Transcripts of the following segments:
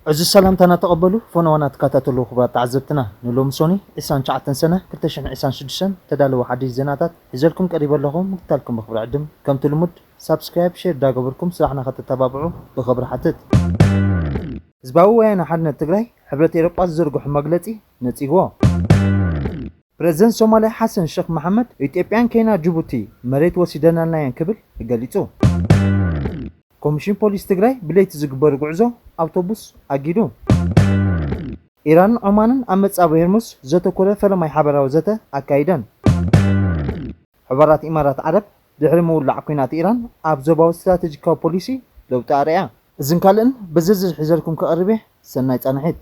እዚ ሰላምታና ተቐበሉ። ፎኖዋና ትከታተሉ ክቡራት ተዓዘብትና፣ ንሎሚ ሶኒ ዕስራን ትሽዓተን ሰነ ክልተ ሽሕን ዕስራን ሽዱሽተን ተዳለወ ሓድሽ ዜናታት ሒዘልኩም ቀሪበ ኣለኹ። ምክታልኩም ብክብሪ ዕድም። ከምቲ ልሙድ ሳብስክራይብ፣ ሼር ዳገበርኩም ስራሕና ከተተባብዑ ብክብሪ ሓትት። ህዝባዊ ወያነ ሓርነት ትግራይ ሕብረት ኤሮጳ ዝዘርግሑ መግለጺ ነጺግዎ። ፕረዚደንት ሶማልያ ሓሰን ሸኽ መሓመድ ኢትዮጵያን ኬንያ ጅቡቲ መሬት ወሲደናልናየን ክብል ገሊጹ። ኮሚሽን ፖሊስ ትግራይ ብለይቲ ዝግበር ጉዕዞ ኣውቶቡስ ኣጊዱ። ኢራንን ዖማንን ኣብ መጻብብ ሄርሙዝ ዘተኮረ ፈለማይ ሓበራዊ ዘተ ኣካይደን። ሕቡራት ኢማራት ዓረብ ድሕሪ ምውላዕ ኲናት ኢራን ኣብ ዞባዊ ስትራተጂካዊ ፖሊሲ ለውጢ ኣርእያ። እዝን ካልእን ብዝርዝር ሒዘልኩም ክቐርብ እየ። ሰናይ ጻንሒት።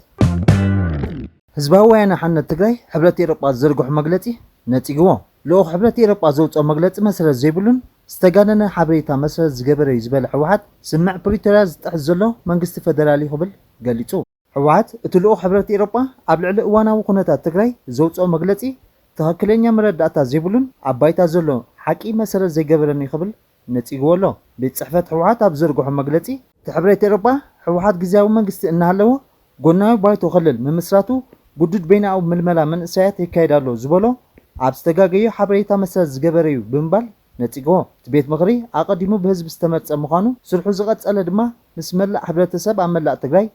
ህዝባዊ ወያነ ሓርነት ትግራይ ሕብረት ኤሮጳ ዝዘርግሖ መግለጺ ነጺግዎ። ልኡኽ ሕብረት ኤሮጳ ዘውፅኦ መግለጺ መሰረት ዘይብሉን ዝተጋነነ ሓበሬታ መሰረት ዝገበረ እዩ ዝበለ ህወሓት፣ ስምምዕ ፕሪቶርያ ዝጥሕስ ዘሎ መንግስቲ ፈደራል እዩ ክብል ገሊጹ። ህወሓት እቲ ልኡኽ ሕብረት ኤሮጳ ኣብ ልዕሊ እዋናዊ ኩነታት ትግራይ ዘውፅኦ መግለጺ ትኽክለኛ መረዳእታ ዘይብሉን ኣብ ባይታ ዘሎ ሓቂ መሰረት ዘይገበረን እዩ ክብል ነጺግዎ ኣሎ። ቤት ጽሕፈት ህወሓት ኣብ ዘርግሖ መግለጺ፣ እቲ ሕብረት ኤሮጳ ህወሓት ግዝያዊ መንግስቲ እናሃለዎ ጎናዊ ባይቶ ክልል ምምስራቱ ግዱድ በይናዊ ምልመላ መንእሰያት የካይድ ኣሎ ዝበሎ ኣብ ዝተጋገየ ሓበሬታ መሰረት ዝገበረ እዩ ብምባል ነጺግዎ። እቲ ቤት ምኽሪ ኣቐዲሙ ብህዝቢ ዝተመርጸ ምዃኑ፣ ስርሑ ዝቐጸለ ድማ ምስ መላእ ሕብረተሰብ ኣብ መላእ ትግራይ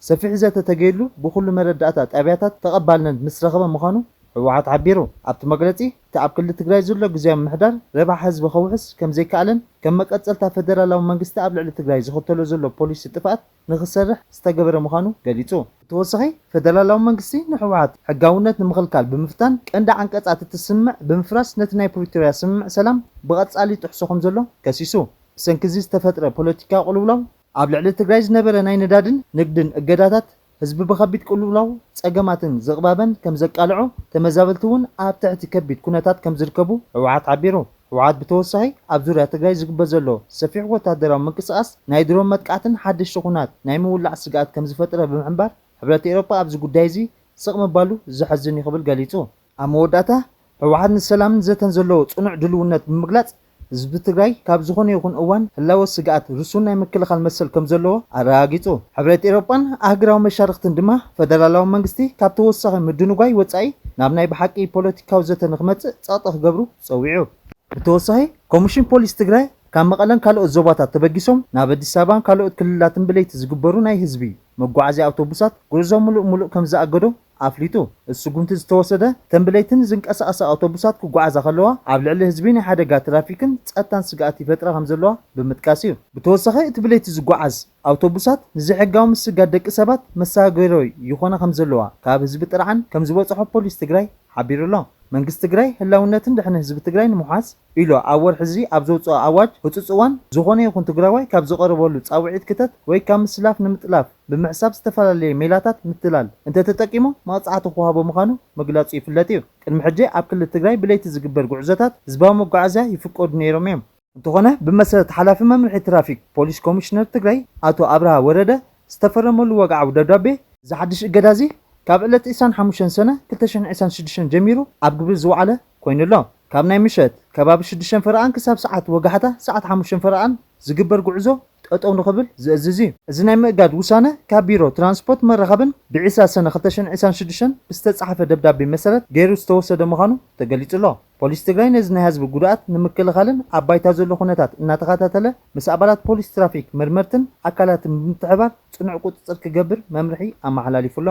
ሰፊሕ ዘተ ተገይርሉ ብኹሉ መረዳእታ ጣብያታት ተቐባልነት ምስ ረኸበ ምዃኑ ህወሓት ሓቢሩ። ኣብቲ መግለጺ፣ እቲ ኣብ ክልል ትግራይ ዘሎ ግዝያዊ ምምሕዳር ረብሓ ህዝቢ ከውሕስ ከም ዘይከኣለን ከም መቀጸልታ ፈደራላዊ መንግስቲ ኣብ ልዕሊ ትግራይ ዝኽተሎ ዘሎ ፖሊሲ ጥፍኣት ንኽሰርሕ ዝተገበረ ምዃኑ ገሊጹ። ብተወሳኺ፣ ፈደራላዊ መንግስቲ ንህወሓት ሕጋውነት ንምኽልካል ብምፍታን ቀንዲ ዓንቀጻት እቲ ስምምዕ ብምፍራስ ነቲ ናይ ፕሪቶርያ ስምምዕ ሰላም ብቐጻሊ ይጥሕሶ ከም ዘሎ ከሲሱ። ብሰንኪ እዚ ዝተፈጥረ ፖለቲካዊ ቅልውላው ኣብ ልዕሊ ትግራይ ዝነበረ ናይ ነዳድን ንግድን እገዳታት ህዝቢ ብኸቢድ ቅልውላው፣ ጸገማትን ዝቕባበን ከም ዘቃልዖ፣ ተመዛበልቲ እውን ኣብ ትሕቲ ከቢድ ኩነታት ከም ዝርከቡ ህወሓት ሓቢሩ። ህወሓት ብተወሳኺ ኣብ ዙርያ ትግራይ ዝግበር ዘሎ ሰፊሕ ወታደራዊ ምንቅስቓስ ናይ ድሮን መጥቃዕትን ሓደሽቲ ኹናት ናይ ምውላዕ ስግኣት ከም ዝፈጥረ ብምሕባር፣ ሕብረት ኤውሮጳ ኣብዚ ጉዳይ እዚ ስቕ ምባሉ ዘሐዝን እዩ ክብል ገሊጹ። ኣብ መወዳእታ፣ ህወሓት ንሰላምን ዘተን ዘለዎ ጽኑዕ ድልውነት ብምግላጽ፣ ህዝቢ ትግራይ ካብ ዝኾነ ይኹን እዋን ህላወ ስግኣት ርሱን ናይ ምክልኻል መሰል ከም ዘለዎ ኣረጋጊጹ። ሕብረት ኤውሮጳን ኣህጉራዊ መሻርኽትን ድማ ፈደራላዊ መንግስቲ ካብ ተወሳኺ ምድንጓይ ወጻኢ ናብ ናይ ብሓቂ ፖለቲካዊ ዘተ ንኽመጽእ ጸቕጢ ክገብሩ ጸዊዑ። ብተወሳኺ፣ ኮሚሽን ፖሊስ ትግራይ ካብ መቐለን ካልኦት ዞባታት ተበጊሶም ናብ ኣዲስ ኣበባን ካልኦት ክልላትን ብለይቲ ዝግበሩ ናይ ህዝቢ መጓዓዝያ ኣውቶቡሳት ጉዕዞ ምሉእ ምሉእ ከም ዝኣገዶ ኣፍሊጡ። እቲ ስጉምቲ ዝተወሰደ፣ እተን ብለይትን ዝንቀሳቐሳ ኣውቶቡሳት ክጓዓዛ ከለዋ፣ ኣብ ልዕሊ ህዝቢ ናይ ሓደጋ ትራፊክን ጸጥታን ስግኣት ይፈጥራ ከም ዘለዋ ብምጥቃስ እዩ። ብተወሳኺ፣ እቲ ብለይቲ ዝጓዓዝ ኣውቶቡሳት ንዘይሕጋዊ ምስጋድ ደቂ ሰባት መሳገሪ ይኾና ከም ዘለዋ ካብ ህዝቢ ጥርዓን ከም ዝበጽሖ ፖሊስ ትግራይ ሓቢሩ ኣሎ። መንግስቲ ትግራይ ህላውነትን ድሕነት ህዝቢ ትግራይ ንምውሓስ ኢሉ ኣብ ወርሒ እዚ ኣብ ዘውፅኦ ኣዋጅ ህፁፅ እዋን ዝኾነ ይኹን ትግራዋይ ካብ ዝቐረበሉ ፃውዒት ክተት ወይ ካብ ምስላፍ ንምጥላፍ ብምሕሳብ ዝተፈላለየ ሜላታት ምትላል እንተተጠቂሙ መቕፃዕቲ ክወሃቦ ምዃኑ ምግላፁ ይፍለጥ እዩ። ቅድሚ ሕጂ ኣብ ክልል ትግራይ ብለይቲ ዝግበር ጉዕዞታት ህዝባዊ መጓዓዝያ ይፍቀዱ ነይሮም እዮም። እንተኾነ ብመሰረት ሓላፊ መምርሒ ትራፊክ ፖሊስ ኮሚሽነር ትግራይ ኣቶ ኣብርሃ ወረደ ዝተፈረመሉ ወግዓዊ ደብዳቤ፣ እዚ ሓድሽ እገዳ እዚ ካብ ዕለት ዕስራን ሓሙሽተን ሰነ ክልተ ሽሕን ዕስራን ሽዱሽተን ጀሚሩ ኣብ ግብሪ ዝወዓለ ኮይኑ ኣሎ። ካብ ናይ ምሸት ከባቢ ሽዱሽተ ፈረቓን ክሳብ ሰዓት ወጋሕታ ሰዓት ሓሙሽተ ፈረቓን ዝግበር ጉዕዞ ጠጠው ንኽብል ዝእዝዝ እዩ። እዚ ናይ ምእጋድ ውሳነ ካብ ቢሮ ትራንስፖርት መራኸብን ብዒስራ ሰነ ክልተ ሽሕን ዕስራን ሽዱሽተን ብዝተጻሕፈ ደብዳቤ መሰረት ገይሩ ዝተወሰደ ምዃኑ ተገሊጹ ኣሎ። ፖሊስ ትግራይ ነዚ ናይ ህዝቢ ጉድኣት ንምክልኻልን ኣብ ባይታ ዘሎ ኩነታት እናተኸታተለ ምስ ኣባላት ፖሊስ ትራፊክ መርመርትን ኣካላትን ብምትሕባር ጽኑዕ ቁጽጽር ክገብር መምርሒ ኣመሓላሊፉ ኣሎ።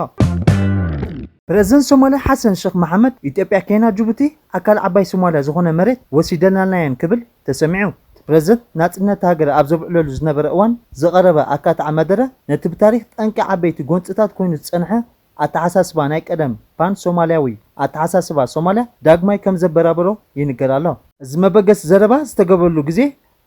ፕረዚደንት ሶማልያ ሓሰን ሸኽ መሓመድ፣ ኢትዮጵያ፣ ኬንያ፣ ጅቡቲ ኣካል ዓባይ ሶማልያ ዝኾነ መሬት ወሲደናልናየን ክብል ተሰሚዑ። እቲ ፕረዚደንት ናጽነት ሃገር ኣብ ዘብዕለሉ ዝነበረ እዋን ዝቐረበ ኣካታዒ መደረ ነቲ ብታሪኽ ጠንቂ ዓበይቲ ጎንጽታት ኮይኑ ዝጸንሐ ኣተሓሳስባ ናይ ቀደም ፓን ሶማልያዊ ኣተሓሳስባ ሶማልያ ዳግማይ ከም ዘበራበሮ ይንገር ኣሎ። እዚ መበገሲ ዘረባ ዝተገበረሉ ግዜ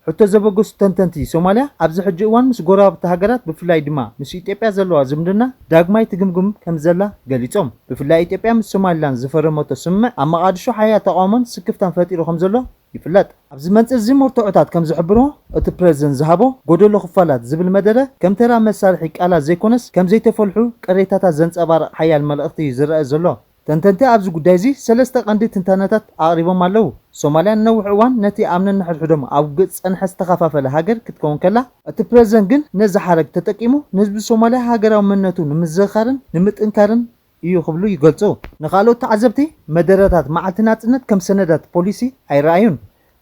ሕቶ ዘበገሱ ተንተንቲ፣ ሶማልያ ኣብዚ ሕጂ እዋን ምስ ጎረባብቲ ሃገራት ብፍላይ ድማ ምስ ኢትዮጵያ ዘለዋ ዝምድና ዳግማይ ትግምግም ከም ዘላ ገሊጾም። ብፍላይ ኢትዮጵያ ምስ ሶማሊላንድ ዝፈረመቶ ስምምዕ ኣብ መቓድሾ ሓያል ተቓውሞን ስክፍታን ፈጢሩ ከም ዘሎ ይፍለጥ። ኣብዚ መንጽር እዚ መርትዖታት ከም ዝሕብሮ፣ እቲ ፕረዚደንት ዝሃቦ ጎደሎ ክፋላት ዝብል መደረ ከም ተራ መሳርሒ ቃላት ዘይኮነስ ከም ዘይተፈልሑ ቅሬታታት ዘንጸባርቕ ሓያል መልእኽቲ እዩ ዝረአ ዘሎ። ተንተንቲ ኣብዚ ጉዳይ እዚ ሰለስተ ቀንዲ ትንታነታት ኣቕሪቦም ኣለዉ። ሶማልያ ንነዊሕ እዋን ነቲ ኣብ ነንሕድሕዶም ኣብ ውግእ ዝጸንሐ ዝተኸፋፈለ ሃገር ክትከውን ከላ፣ እቲ ፕረዚደንት ግን ነዚ ሓረግ ተጠቂሙ ንህዝቢ ሶማልያ ሃገራዊ መንነቱ ንምዝኽኻርን ንምጥንካርን እዩ ክብሉ ይገልጹ። ንኻልኦት ተዓዘብቲ፣ መደረታት መዓልቲ ናጽነት ከም ሰነዳት ፖሊሲ ኣይረኣዩን።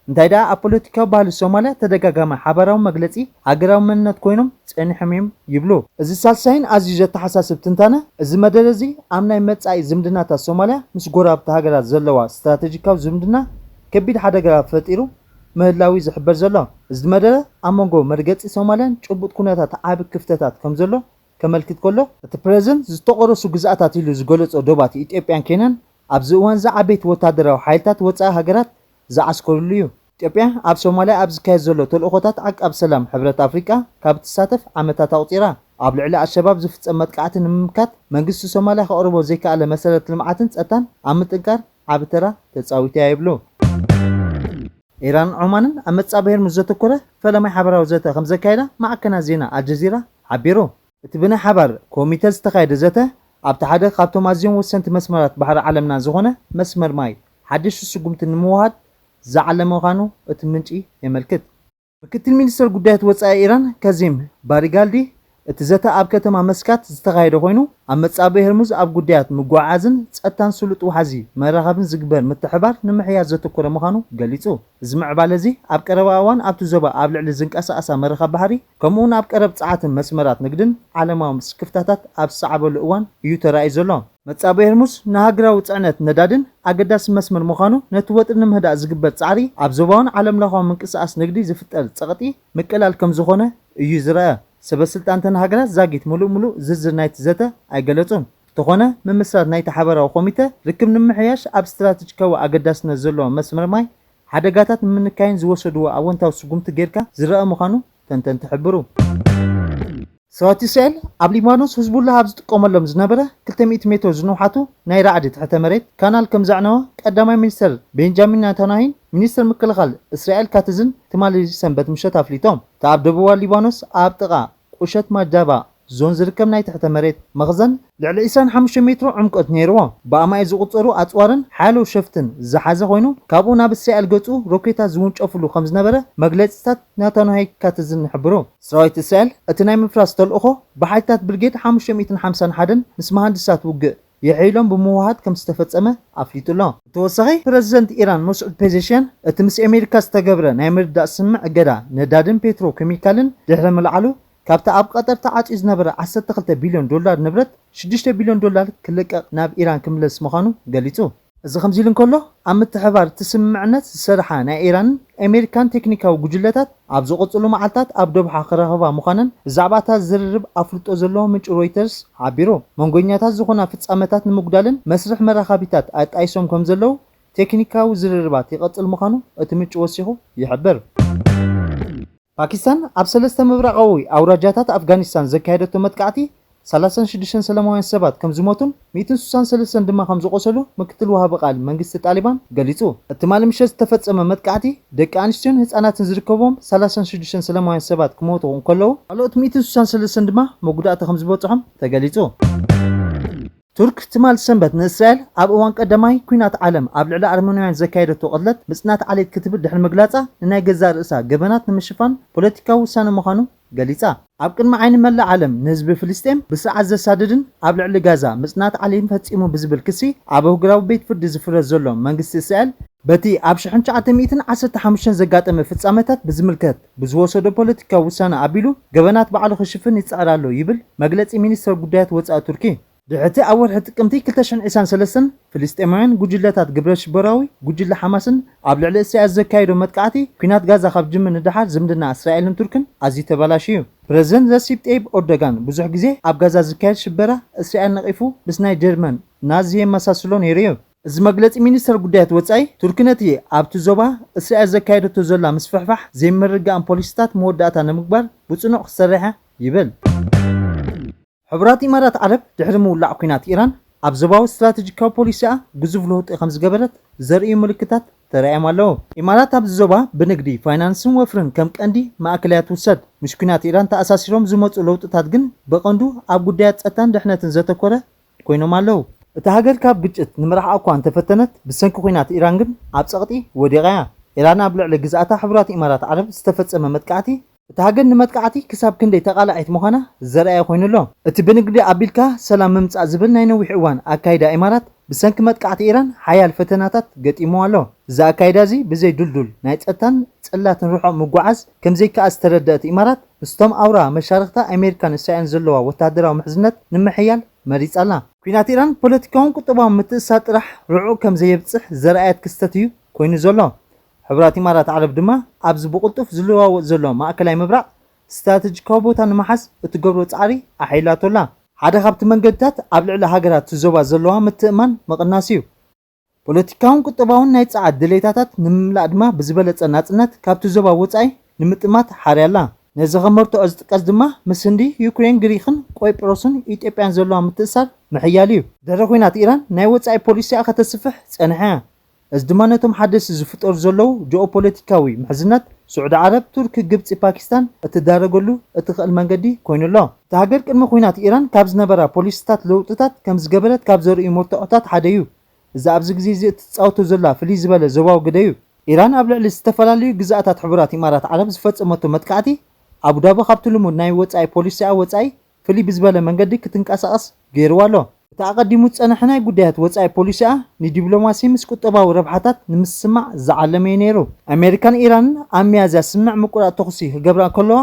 እንታይ ደኣ፣ ኣብ ፖለቲካዊ ባህሊ ሶማልያ ተደጋጋሚ ሓባራዊ መግለጺ ሃገራዊ መንነት ኮይኖም ጸኒሖም እዮም ይብሉ። እዚ ሳልሳይን ኣዝዩ ዘተሓሳስብ ትንታነ፣ እዚ መደረ እዚ ኣብ ናይ መጻኢ ዝምድናታት ሶማልያ ምስ ጎረባብቲ ሃገራት ዘለዋ ስትራተጂካዊ ዝምድና ከቢድ ሓደጋ ፈጢሩ ምህላው እዩ ዝሕበር ዘሎ። እዚ መደረ ኣብ መንጎ መርገጺ ሶማልያን ጭቡጥ ኩነታት ዓቢ ክፍተታት ከም ዘሎ ከመልክት ከሎ፣ እቲ ፕረዚደንት ዝተቖረሱ ግዝኣታት ኢሉ ዝገለጾ ዶባት ኢትዮጵያን ኬንያን ኣብዚ እዋን እዚ ዓበይቲ ወታደራዊ ሓይልታት ወጻኢ ሃገራት ዝዓስከሩሉ እዩ። ኢትዮጵያ ኣብ ሶማልያ ኣብ ዝካየድ ዘሎ ተልእኾታት ዓቃብ ሰላም ሕብረት ኣፍሪቃ ካብ እትሳተፍ ዓመታት ኣቑጺራ። ኣብ ልዕሊ ኣልሸባብ ዝፍጸም መጥቃዕቲ ንምምካት መንግስቲ ሶማልያ ከቕርቦ ዘይከኣለ መሰረተ ልምዓትን ጸጥታን ኣብ ምጥንካር ዓቢ ተራ ተጻዊታ እያ ይብሉ። ኢራን ዖማንን ኣብ መጻኢ ብሄር ምስ ዘተኮረ ፈለማይ ሓበራዊ ዘተ ከም ዘካየዳ ማዕከናት ዜና ኣልጀዚራ ሓቢሩ። እቲ ብናይ ሓባር ኮሚተ ዝተኻየደ ዘተ፣ ኣብቲ ሓደ ካብቶም ኣዝዮም ወሰንቲ መስመራት ባሕሪ ዓለምና ዝኾነ መስመር ማይ ሓደሽቲ ስጉምቲ ንምውሃድ ዝዓለመ ምዃኑ እቲ ምንጪ የመልክት። ምክትል ሚኒስተር ጉዳያት ወጻኢ ኢራን ካዚም ባሪጋልዲ፣ እቲ ዘተ ኣብ ከተማ መስካት ዝተኻየደ ኮይኑ፣ ኣብ መጻብኢ ህርሙዝ ኣብ ጉዳያት ምጉዕዓዝን ጸጥታን ስሉጥ ወሓዚ መራኸብን ዝግበር ምትሕባር ንምሕያል ዘተኮረ ምዃኑ ገሊጹ። እዚ ምዕባለ እዚ ኣብ ቀረባ እዋን ኣብቲ ዞባ ኣብ ልዕሊ ዝንቀሳቐሳ መራኸብ ባሕሪ፣ ከምኡውን ኣብ ቀረብ ጸዓትን መስመራት ንግድን ዓለማዊ ስክፍታታት ኣብ ዝሰዓበሉ እዋን እዩ ተራእዩ ዘሎ። መጻብኢ ህርሙዝ ንሃገራዊ ጽዕነት ነዳድን ኣገዳሲ መስመር ምዃኑ፣ ነቲ ወጥሪ ንምህዳእ ዝግበር ጻዕሪ ኣብ ዞባውን ዓለምለኻዊ ምንቅስቓስ ንግዲ ዝፍጠር ጸቕጢ ምቅላል ከም ዝኾነ እዩ ዝረአ። ሰበ ስልጣን እተን ሃገራት ዛጊት ምሉእ ምሉእ ዝርዝር ናይቲ ዘተ ኣይገለጹን። እንተኾነ፣ ምምስራት ናይቲ ሓባራዊ ኮሚተ ርክብ ንምሕያሽ ኣብ ስትራተጂካዊ ኣገዳስነት ዘለዎ መስመር ማይ ሓደጋታት ንምንካይን ዝወሰድዎ ኣወንታዊ ስጉምቲ ጌርካ ዝረአ ምዃኑ ተንተንቲ ይሕብሩ። ሰራዊት እስራኤል ኣብ ሊባኖስ ህዝቡላህ ኣብ ዝጥቀመሎም ዝነበረ ክልተ ሚእቲ ሜትሮ ዝንውሓቱ ናይ ራዕዲ ትሕተ መሬት ካናል ከም ዘዕነወ ቀዳማይ ሚኒስተር ቤንጃሚን ናታንያሁን ሚኒስተር ምክልኻል እስራኤል ካትዝን ትማሊ ሰንበት ምሸት ኣፍሊጦም። እቲ ኣብ ደቡባዊ ሊባኖስ ኣብ ጥቓ ቁሸት ማጃባ ዞን ዝርከብ ናይ ትሕተ መሬት መኽዘን ልዕሊ ዕስራን ሓሙሽተ ሜትሮ ዕምቆት ነይርዎ። ብኣማኢት ዝቑጸሩ ኣጽዋርን ሓያሎ ሸፍትን ዝሓዘ ኮይኑ፣ ካብኡ ናብ እስራኤል ገጹ ሮኬታት ዝውንጨፍሉ ከም ዝነበረ መግለጺታት ናታንያሁ ካትዝን ይሕብሩ። ሰራዊት እስራኤል እቲ ናይ ምፍራስ ተልእኾ ብሓይልታት ብርጌድ ሓሙሽተ ሚእትን ሓምሳን ሓደን ምስ መሃንድሳት ውግእ የሕይሎም ብምውሃድ ከም ዝተፈጸመ ኣፍሊጡ ኣሎ። ብተወሳኺ፣ ፕረዚደንት ኢራን መስዑድ ፔዜሽያን እቲ ምስ ኣሜሪካ ዝተገብረ ናይ ምርዳእ ስምምዕ እገዳ ነዳድን ፔትሮ ኬሚካልን ድሕሪ ምልዓሉ፣ ካብቲ ኣብ ቀጠር ተዓጽዩ ዝነበረ ዓሰርተ ክልተ ቢልዮን ዶላር ንብረት ሽዱሽተ ቢልዮን ዶላር ክልቀቕ ናብ ኢራን ክምለስ ምዃኑ ገሊጹ። እዚ ከምዚ ኢሉ እንከሎ፣ ኣብ ምትሕባር እቲ ስምምዕነት ዝሰርሓ ናይ ኢራንን ኣሜሪካን ቴክኒካዊ ጉጅለታት ኣብ ዝቕጽሉ መዓልታት ኣብ ዶብሓ ክራኸባ ምዃነን ብዛዕባ እታ ዝርርብ ኣፍልጦ ዘለዎ ምንጪ ሮይተርስ ሓቢሩ። መንጎኛታት ዝኾና ፍጻመታት ንምጉዳልን መስርሕ መራኸቢታት ኣጣይሶም ከም ዘለዉ ቴክኒካዊ ዝርርባት ይቐጽል ምዃኑ እቲ ምንጪ ወሲኹ ይሕብር። ፓኪስታን ኣብ ሰለስተ ምብራቓዊ ኣውራጃታት ኣፍጋኒስታን ዘካየደቶ መጥቃዕቲ ሰላሳን ሽዱሽተን ሰላማውያን ሰባት ከም ዝሞቱን ሚእትን ስሳን ሰለስተን ድማ ከም ዝቖሰሉ ምክትል ወሃቢ ቃል መንግስቲ ጣሊባን ገሊጹ። እቲ ትማሊ ምሸት ዝተፈጸመ መጥቃዕቲ ደቂ ኣንስትዮን ህጻናትን ዝርከብዎም ሰላሳን ሽዱሽተን ሰላማውያን ሰባት ክሞቱ እንከለዉ፣ ካልኦት ሚእትን ስሳን ሰለስተን ድማ መጉዳእቲ ከም ዝበጽሖም ተገሊጹ። ቱርክ ትማል ሰንበት ንእስራኤል ኣብ እዋን ቀዳማይ ኲናት ዓለም ኣብ ልዕሊ ኣርመናውያን ዘካየደቶ ቅትለት ምጽናት ዓሌት ክትብል ድሕሪ ምግላጻ፣ ንናይ ገዛእ ርእሳ ገበናት ንምሽፋን ፖለቲካዊ ውሳነ ምዃኑ ገሊጻ። ኣብ ቅድሚ ዓይኒ መላእ ዓለም ንህዝቢ ፍልስጤም ብስርዓት ዘሳድድን ኣብ ልዕሊ ጋዛ ምጽናት ዓሌት ፈጺሙ ብዝብል ክሲ ኣብ ኣህጉራዊ ቤት ፍርዲ ዝፍረድ ዘሎ መንግስቲ እስራኤል፣ በቲ ኣብ ሽሕን ትሽዓተ ሚእትን ዓሰርተ ሓሙሽተን ዘጋጠመ ፍጻመታት ብዝምልከት ብዝወሰዶ ፖለቲካዊ ውሳነ ኣቢሉ ገበናት ባዕሉ ክሽፍን ይጽዕር ኣሎ ይብል መግለጺ ሚኒስተር ጉዳያት ወጻኢ ቱርኪ። ድሕርቲ ኣብ ወርሒ ጥቅምቲ ክልተ ሽሕን ዕስራን ሰለስተን ፍልስጤማውያን ጉጅለታት ግብረ ሽበራዊ ጉጅለ ሓማስን ኣብ ልዕሊ እስራኤል ዘካየዶ መጥቃዕቲ፣ ኲናት ጋዛ ካብ ጅምር ንደሓር ዝምድና እስራኤልን ቱርክን ኣዝዩ ተበላሽዩ እዩ። ፕረዚደንት ረሲፕ ጠይብ ኦርዶጋን ብዙሕ ግዜ ኣብ ጋዛ ዝካየድ ሽበራ እስራኤል ነቒፉ፣ ምስ ናይ ጀርመን ናዚ የመሳስሎ ነይሩ እዩ። እዚ መግለጺ ሚኒስተር ጉዳያት ወጻኢ ቱርኪ ነቲ ኣብቲ ዞባ እስራኤል ዘካየደቶ ዘላ ምስፍሕፋሕ ዘይምርግጋእን ፖሊሲታት መወዳእታ ንምግባር ብጽኑዕ ክትሰርሕ እያ ይብል። ሕቡራት ኢማራት ዓረብ ድሕሪ ምውላዕ ኲናት ኢራን ኣብ ዞባዊ ስትራተጂካዊ ፖሊሲኣ ግዙፍ ለውጢ ከም ዝገበረት ዘርእዩ ምልክታት ተራእዮም ኣለዉ። ኢማራት ኣብዚ ዞባ ብንግዲ፣ ፋይናንስን ወፍርን ከም ቀንዲ ማእከል እያ ትውሰድ። ምስ ኲናት ኢራን ተኣሳሲሮም ዝመጹ ለውጥታት ግን ብቐንዱ ኣብ ጉዳያት ጸጥታን ድሕነትን ዘተኮረ ኮይኖም ኣለዉ። እታ ሃገር ካብ ግጭት ንምርሓቕ እኳ እንተፈተነት፣ ብሰንኪ ኲናት ኢራን ግን ኣብ ጸቕጢ ወዲቓ እያ። ኢራን ኣብ ልዕሊ ግዝኣታ ሕቡራት ኢማራት ዓረብ ዝተፈጸመ መጥቃዕቲ፣ እታ ሃገር ንመጥቃዕቲ ክሳብ ክንደይ ተቓላዒት ምዃና ዘርኣየ ኮይኑ ኣሎ። እቲ ብንግዲ ኣቢልካ ሰላም ምምጻእ ዝብል ናይ ነዊሕ እዋን ኣካይዳ ኢማራት፣ ብሰንኪ መጥቃዕቲ ኢራን ሓያል ፈተናታት ገጢምዋ ኣሎ። እዚ ኣካይዳ እዚ ብዘይ ድልዱል ናይ ጸጥታን ጽላትን ርሑቕ ምጉዓዝ ከም ዘይከኣል ዝተረደአት ኢማራት፣ ምስቶም ኣውራ መሻርኽታ ኣሜሪካን እስራኤልን ዘለዋ ወተሃደራዊ ምሕዝነት ንምሕያል መሪጻ ኣላ። ኲናት ኢራን ፖለቲካውን ቁጠባውን ምትእስሳር ጥራሕ ርዑቕ ከም ዘየብጽሕ ዘርኣየት ክስተት እዩ ኮይኑ ዘሎ። ሕቡራት ኢማራት ዓረብ ድማ ኣብዚ ብቕልጡፍ ዝለዋወጥ ዘሎ ማእከላይ ምብራቕ ስትራተጂካዊ ቦታ ንምሓዝ እትገብሮ ጻዕሪ ኣሐይላቶ ኣላ። ሓደ ካብቲ መንገድታት ኣብ ልዕሊ ሃገራት እቲ ዞባ ዘለዋ ምትእምማን ምቕናስ እዩ። ፖለቲካውን ቁጠባውን ናይ ጸዓት ድሌታታት ንምምላእ ድማ ብዝበለጸ ናጽነት ካብቲ ዞባ ወጻኢ ንምጥማት ሓርያ ኣላ። ነዚ ከም መርትዖ ዝጥቀስ ድማ ምስ ህንዲ፣ ዩክሬን፣ ግሪኽን ቆይጵሮስን ኢትዮጵያን ዘለዋ ምትእሳር ምሕያል እዩ። ድሕሪ ኲናት ኢራን ናይ ወጻኢ ፖሊሲኣ ከተስፍሕ ጸኒሓ እያ። እዚ ድማ ነቶም ሓደስቲ ዝፍጠሩ ዘለዉ ጂኦፖለቲካዊ ምሕዝነት ስዑዲ ዓረብ፣ ቱርኪ፣ ግብጺ፣ ፓኪስታን እትዳረገሉ እትኽእል መንገዲ ኮይኑ ኣሎ። እታ ሃገር ቅድሚ ኲናት ኢራን ካብ ዝነበራ ፖሊሲታት ለውጥታት ከም ዝገበረት ካብ ዘርእዩ መርትዖታት ሓደ እዩ። እዚ ኣብዚ ግዜ እዚ እትጻወቶ ዘላ ፍልይ ዝበለ ዞባዊ ግደ እዩ። ኢራን ኣብ ልዕሊ ዝተፈላለዩ ግዝኣታት ሕቡራት ኢማራት ዓረብ ዝፈጸመቶ መጥቃዕቲ፣ ኣቡዳቢ ካብቲ ልሙድ ናይ ወጻኢ ፖሊሲኣ ወጻኢ ፍልይ ብዝበለ መንገዲ ክትንቀሳቐስ ገይርዋ ኣሎ። እቲ ኣቐዲሙ ዝጸንሐ ናይ ጉዳያት ወጻኢ ፖሊሲኣ ንዲፕሎማሲ ምስ ቁጠባዊ ረብሓታት ንምስማዕ ዝዓለመ እዩ ነይሩ። ኣሜሪካን ኢራንን ኣብ ሚያዝያ ስምምዕ ምቁራጽ ተኹሲ ክገብራ ከለዋ፣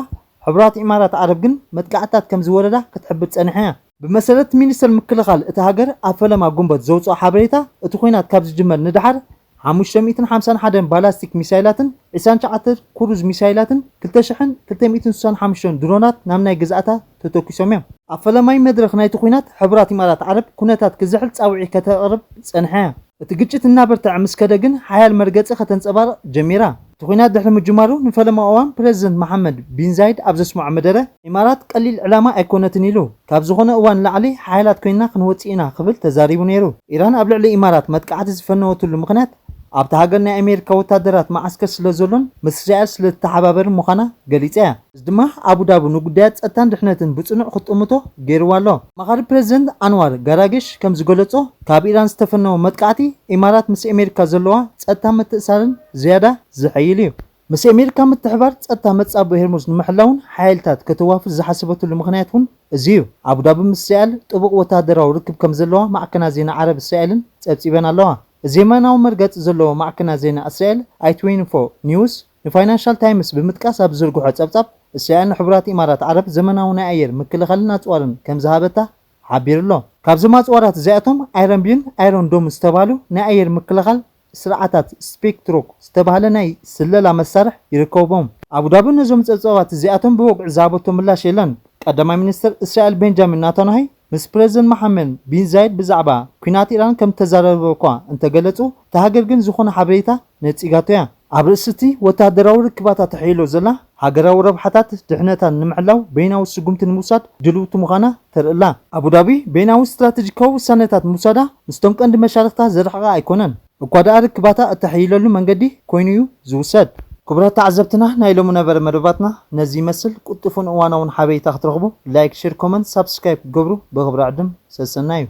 ሕቡራት ኢማራት ዓረብ ግን መጥቃዕትታት ከም ዝወረዳ ክትሕብር ጸኒሓ እያ። ብመሰረት ሚኒስተር ምክልኻል እታ ሃገር ኣብ ፈለማ ጉንበት ዘውጽኦ ሓበሬታ፣ እቲ ኲናት ካብ ዝጅመር ንደሓር ሓሙሽተ ሚእትን ሓምሳን ሓደን ባላስቲክ ሚሳይላትን ዕስራን ትሽዓተን ክሩዝ ሚሳይላትን ክልተ ሽሕን ክልተ ሚእትን ስሳን ሓሙሽተን ድሮናት ናብ ናይ ግዝኣታ ተተኲሶም እዮም። ኣብ ፈለማይ መድረኽ ናይቲ ኲናት፣ ሕቡራት ኢማራት ዓረብ ኩነታት ክዝሕል ጻውዒት ከተቕርብ ጸኒሓ እያ። እቲ ግጭት እናበርትዐ ምስ ከደ ግን፣ ሓያል መርገጺ ከተንጸባርቕ ጀሚራ። እቲ ኲናት ድሕሪ ምጅማሩ፣ ንፈለማ እዋን ፕረዚደንት መሓመድ ቢን ዛይድ ኣብ ዘስምዖ መደረ፣ ኢማራት ቀሊል ዕላማ ኣይኮነትን ኢሉ። ካብ ዝኾነ እዋን ንላዕሊ ሓያላት ኮይንና ክንወጽእ ኢና ክብል ተዛሪቡ ነይሩ። ኢራን ኣብ ልዕሊ ኢማራት መጥቃዕቲ ዝፈነወትሉ ምኽንያት፣ ኣብታ ሃገር ናይ ኣሜሪካ ወታደራት መዓስከር ስለ ዘሎን ምስ እስራኤል ስለ ትተሓባበርን ምዃና ገሊጻ እያ። እዚ ድማ ኣቡዳቢ ንጉዳያት ጸጥታን ድሕነትን ብጽኑዕ ክትጥምቶ ገይርዋ ኣሎ። ኣማኻሪ ፕረዚደንት ኣንዋር ጋራግሽ ከም ዝገለጾ፣ ካብ ኢራን ዝተፈነወ መጥቃዕቲ ኢማራት ምስ ኣሜሪካ ዘለዋ ጸጥታ ምትእሳርን ዝያዳ ዘሐይል እዩ። ምስ ኣሜሪካ ምትሕባር ጸጥታ መጻብእ ሄርሙዝ ንምሕላውን ሓይልታት ከተዋፍር ዝሓሰበትሉ ምኽንያት እውን እዚ እዩ። ኣቡዳቢ ምስ እስራኤል ጥቡቕ ወተሃደራዊ ርክብ ከም ዘለዋ ማዕከናት ዜና ዓረብ እስራኤልን ጸብጺበን ኣለዋ። እዚ የማናዊ መርገጺ ዘለዎ ማዕከናት ዜና እስራኤል ኣይ ትዌንቲ ፎር ኒውስ ንፋይናንሻል ታይምስ ብምጥቃስ ኣብ ዝዘርግሖ ጸብጻብ፣ እስራኤል ንሕቡራት ኢማራት ዓረብ ዘመናዊ ናይ ኣየር ምክልኻልን ኣጽዋርን ከም ዝሃበታ ሓቢሩ ኣሎ። ካብዞም ኣጽዋራት እዚኣቶም ኣይረን ቢን ኣይሮን ዶም ዝተባህሉ ናይ ኣየር ምክልኻል ስርዓታት ስፔክትሮክ ዝተባህለ ናይ ስለላ መሳርሕ ይርከቦም። ኣቡዳቢ ነዞም ጸብጻባት እዚኣቶም ብወግዒ ዝሃበቶ ምላሽ የለን። ቀዳማይ ሚኒስትር እስራኤል ቤንጃሚን ናታንያሁ ምስ ፕረዚደንት መሓመድ ቢን ዛይድ ብዛዕባ ኲናት ኢራን ከም እተዛረበ እኳ እንተገለጹ፣ እታ ሃገር ግን ዝኾነ ሓበሬታ ነጺጋቶ እያ። ኣብ ርእሲ እቲ ወተሃደራዊ ርክባታ ተሕይሎ ዘላ፣ ሃገራዊ ረብሓታት ድሕነታን ንምሕላው በይናዊ ስጉምቲ ንምውሳድ ድልውቲ ምዃና ተርኢ ኣላ። ኣቡዳቢ በይናዊ ስትራተጂካዊ ውሳነታት ምውሳዳ ምስቶም ቀንዲ መሻርኽታ ዝረሓቐ ኣይኮነን። እኳ ደኣ ርክባታ እተሕይለሉ መንገዲ ኮይኑ እዩ ዝውሰድ። ክቡራት ተዓዘብትና፣ ናይ ሎሚ ነበረ መደባትና ነዚ ይመስል። ቅልጡፍን እዋናውን ሓበሬታ ክትረኽቡ ላይክ፣ ሼር፣ ኮመንት፣ ሳብስክራይብ ክትገብሩ ብኽብሪ ዕድም ሰሰና እዩ።